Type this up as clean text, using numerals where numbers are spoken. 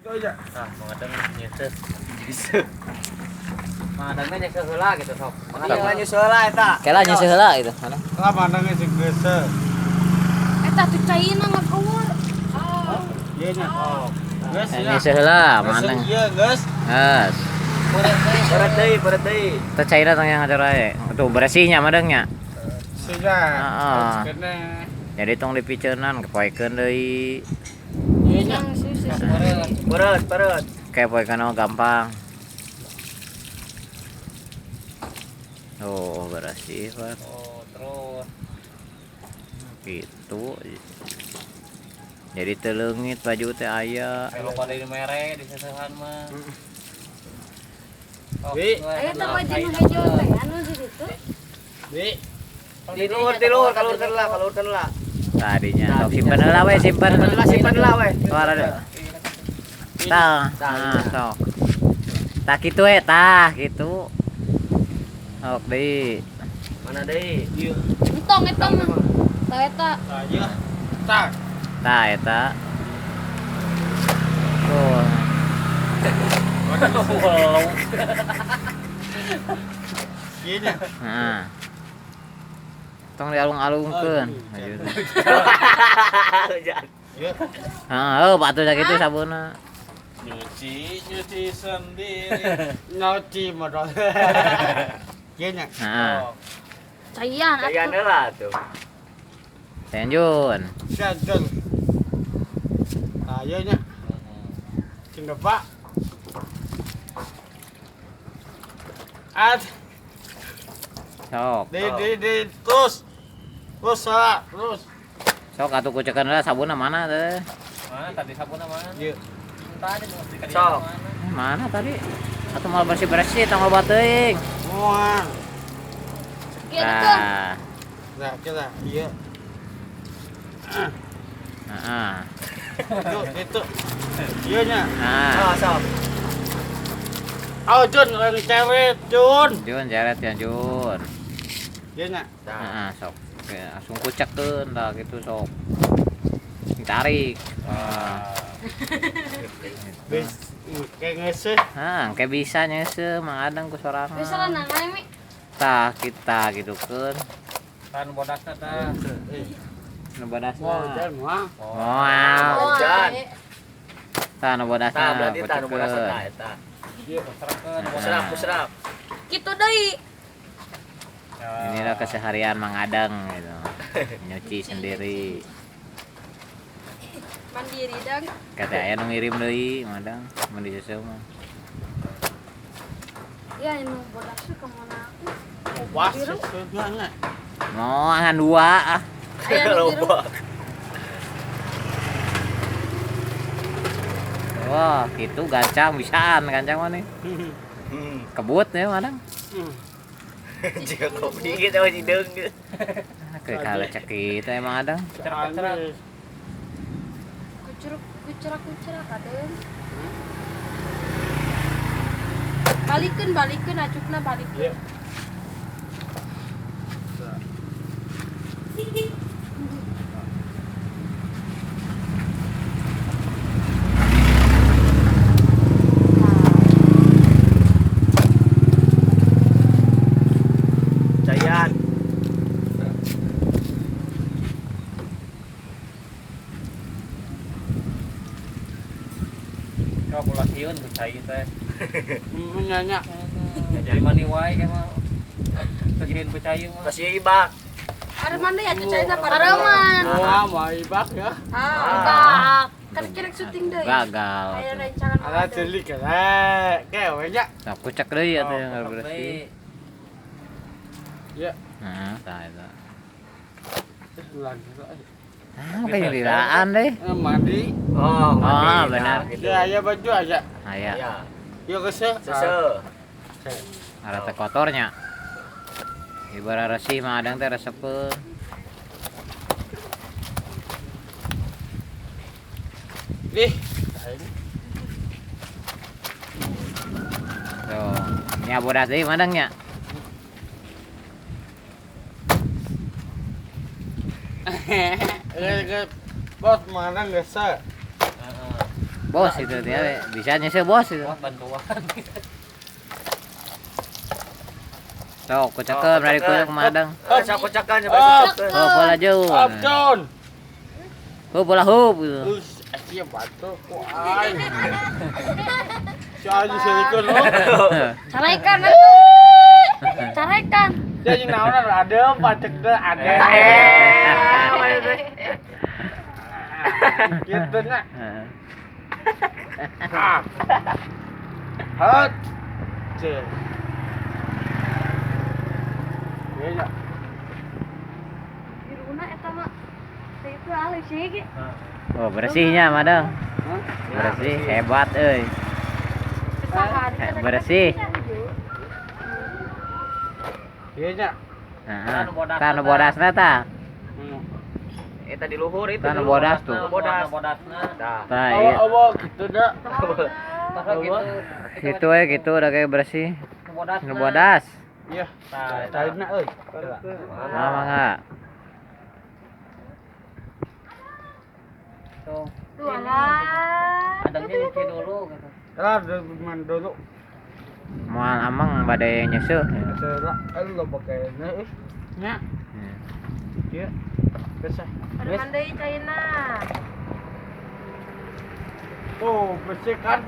Tah, Mang Adeng nyeuseuh. Nyeuseuh. Mang Adeng nyeuseuh heula gitu sok. Mang Adeng nyeuseuh heula eta. Kela nyeuseuh heula gitu. Mana? Lah Mang Adeng geus geuseuh. Eta tuh caina ngakawar. Ieu nya. Geus ya. Nyeuseuh heula Mang Adeng. Ieu geus. Geus. Berat deui, berat deui. Teh caina tong yang ngajar wae. Tuh beresihnya Mang Adeng nya. Sudah. Heeh. Jadi tong dipiceunan kepoekeun deui. Ieu nya. Berat, berat. Kayak poekeun mah gampang. Oh, beresih, Pak. Oh, terus. Gitu. Jadi teu leungit baju teh aya. Kalau pada di mere di seseuhan mah. Bi. Aya teh baju nu hejo teh anu di ditu. Bi. Di luhur, di luhur, kalurkeun lah, kalurkeun lah. Tadinya sok simpen heula we, simpen. Simpen simpen heula we. Suara deh. Tah, nah, sok. Tah kitu we, tah kitu. Sok deui. Mana deui? Ieu. Entong eta mah. Tah eta. Tah ieu. Tah. Tah eta. Tuh. Ieu nya. Heeh. Tong dialung-alungkeun. Hujan. Ieu. Heeh, oh batu sakitu sabunna. Nyuci, nyuci sendiri. Nyuci modal. Ieu nya. Heeh. Caian Caian atuh. heula tuh. Caian Jun. Caian Jun. Tah ieu nya. Cing Pak. At Sok. di terus. Terus lah, terus. Sok atuh kucekeun heula sabunna mana teh? Mana tadi sabunna mana? Ieu. Tadi mesti ka Sok. Mana tadi? Atuh moal bersih-bersih tong loba teuing. Moal. Kieu tuh. Tah. Nah, kita ieu. Heeh. Itu, itu. Ieu nya. Nah, Sok, sok. Oh, Jun, lain ceret, Jun. Jun jeret ya Jun. Ieu nya. Heeh, sok. Oke, langsung kucekeun tah gitu sok. Ditarik. Heeh. Bis kayak ngeuseuh. Hah, kayak bisa nyeuseuh Mang Adeng ku sorangan. Bisa lah nang mi. Tah kita gitukeun. Kan bodasna tah. Nu bodasna. Moal, Jun, moal. Moal. Hujan. Tah nu bodasna. Tah berarti tah nu bodasna kucekeun. tah eta. Ieu. Serapkeun. Serap, serap. Kitu deui. Inilah keseharian Mang Adeng gitu. Nyuci sendiri. Mandiri dang. Kata aya nu ngirim deui Mang Adeng mun diseuseuh mah. Ya anu bodasna ka mana? Bobas seuseuhna nya. Moal ngan dua ah. Aya nu biru. Loba. Wah, gitu gancang bisaan gancang mah nih. Kebut ya Mang Adeng. Jika kopi gitu sama hideung gitu. Ke kalau cekit teh Mang Adeng. Cerak-cerak. Kucuruk kucerak kucerak adeung. Balikeun balikeun acukna balikeun. Ieu. Caian. Sok ulah sieun ku cai teh. Nya nya. Jadi mani wae ke mah. Sieun ku cai mah. Kasih ibak. Areman deui atuh caina pareman. Moal, moal ibak ya. Ah, ibak. Kan kira syuting deui. Gagal. Aya rencangan Mang Ala Adeng. celik lah. Kayak we nya. Nah, kucek deui atuh yang Sok bersih. deui. Ieu. Nah, tah eta. Lanjut. Ah, kayak nyerilaan deh. Mandi. Oh, mandi. Oh, benar. Nah, gitu. Ya, aya baju aya. Aya, Ya. Ieu geuseuh. Seuseuh. arah teh kotornya. Ibarat resih Mang Adeng teh resepeun. Ih. Tuh, nya bodas deui Mang Adeng nya. Geus bos mana geuseuh. Heeh. Bos itu dia bisa nyesel bos itu. Bos bantuan. Sok kocakeun dari kuya kumadang. Oh, sok kocakeun coba kocakeun. Oh, bola jauh. Up down. Oh, bola hup gitu. Iya batu ku aing. Si aing selikeun lo. Carekan atuh. Carekan. Ya jeung naonan adem pacek teh adem. Gitu nya. Hat. Cek. Iya. Iruna eta mah. Itu alus sih ge. Oh, bersihnya madang. Bersih, hebat euy. Bersih. Iya nya. Heeh. Tah nu bodasna tah. Eta di luhur itu. Tah nu bodas tuh. Bodas. Bodasna. Tah. Tah iya. Awa gitu dah. Gitu. Gitu we gitu udah kayak bersih. Nu Nu bodas. Iya. Tah euy. Nah, mangga. Tuh. Tuh alah. Adamnya nyuci dulu gitu. Lah man dulu. Moal amang bade nyeseuh. Lah, lo pakai euy. Nya. Iya. Besah. Ada mandai caina. Oh, bersih kan?